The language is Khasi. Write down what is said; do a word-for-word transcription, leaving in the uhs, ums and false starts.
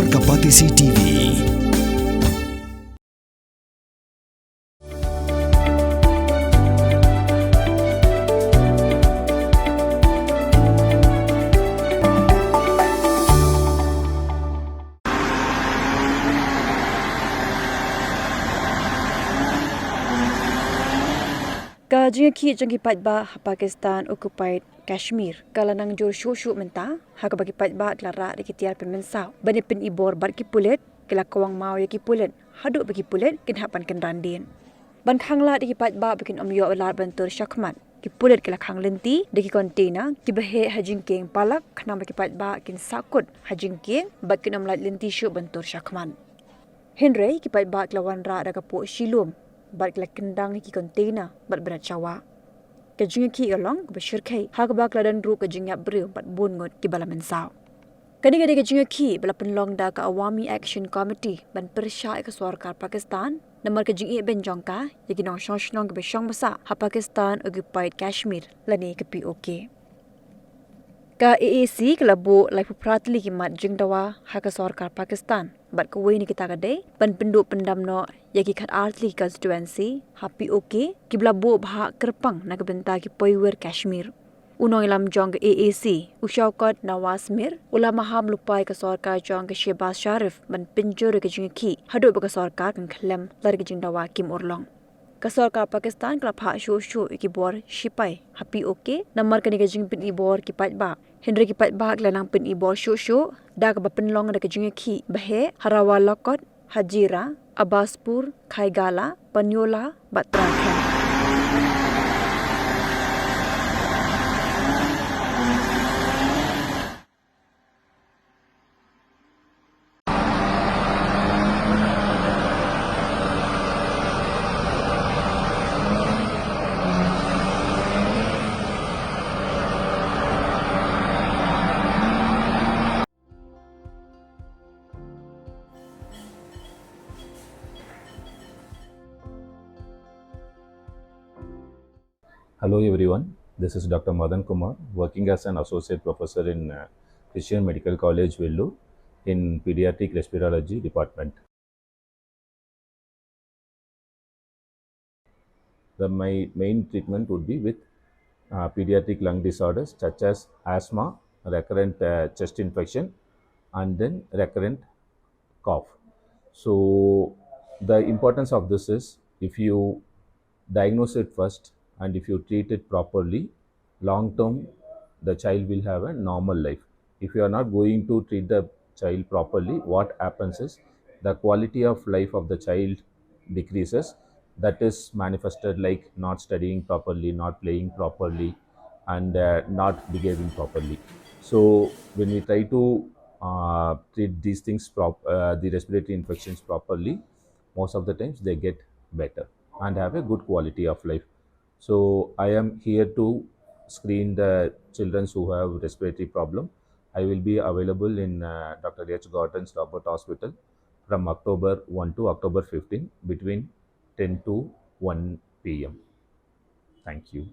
Ka Batesi T V. Ka jingïakhih jong ki paidbah ha Pakistan occupied Kashmir ka la nang jur shuh shuh mynta, ha kaba ki paidbah ki la rah da ki tiar pynmynsaw ban ïa pynibor bad ki pulit, ki la kawang maw ïa ki pulit haduh ba ki pulit kin hap ban kynran dien. Ban khang lad ïa ki paidbah ba kin ym ïoh lad ban tur shakhmat, ki pulit ki la khang lynti da ki container kiba heh ha jingkieng palak, khnang ba ki paidbah kin sahkut ha jingkieng bad kin ym lait lynti shuh ban tur shakhmat. Hynrei ki paidbah ki la wanrah da ka poh shilum bad ki la kyndang ïa ki container bad bret sha wah. Ka jingïakhih ka long kaba shyrkhei ha kaba ka la don ruh ka jingïap briew bad bun ngut kiba la mynsaw. Kane ka dei ka jingïakhih ba la pynlong da ka Awami Action Committee ban pyrshah ïa ka sorkar Pakistan namar ka jingïehbeiñ jong ka ïa ki nongshong shnong kiba shong ba sah ha Pakistan occupied Kashmir lane ka P O K. Ka A A C ka la buh laiphew phra tylli ki mat jingdawa ha ka sorkar Pakistan bad kawei na kita ka dei ban pynduh pyndam noh ïa ki khatar tylli ki constituency ha P O K kiba la buh bhah kyrpang na ka bynta ki poiwir Kashmir. U nongïalam jong ka A A C, u Shaukat Nawaz Mir, u la maham lypa ïa ka sorkar jong ka Shehbaz Sharif ban pynjur ïa ka jingïakhih haduh ba ka sorkar kan khlem lada ka jingdawa kim urlong. Ka sorkar Pakistan ka la phah shuh shuh ïa ki bor shipai ha P O K namar kane ka jingpynibor ki paidbah. Hynrei ki paidbah ki la nang pynibor shuh shuh da kaba pynlong da ka jingïakhih ba heh ha Rawalakot, Hazira, Abbaspur, Khaigala, Panyola bad Trakhem. Hello everyone, this is Doctor Madan Kumar, working as an associate professor in uh, Christian Medical College, Vellore, in pediatric respirology department. The, my main treatment would be with uh, pediatric lung disorders such as asthma, recurrent uh, chest infection, and then recurrent cough. So the importance of this is, if you diagnose it first and if you treat it properly, long term, the child will have a normal life. If you are not going to treat the child properly, what happens is the quality of life of the child decreases. That is manifested like not studying properly, not playing properly, and uh, not behaving properly. So when we try to uh, treat these things, prop- uh, the respiratory infections properly, most of the times they get better and have a good quality of life. So I am here to screen the children who have respiratory problem. I will be available in uh, Doctor H Gordon's Robert Hospital from October one to October fifteen between ten to one p m. Thank you.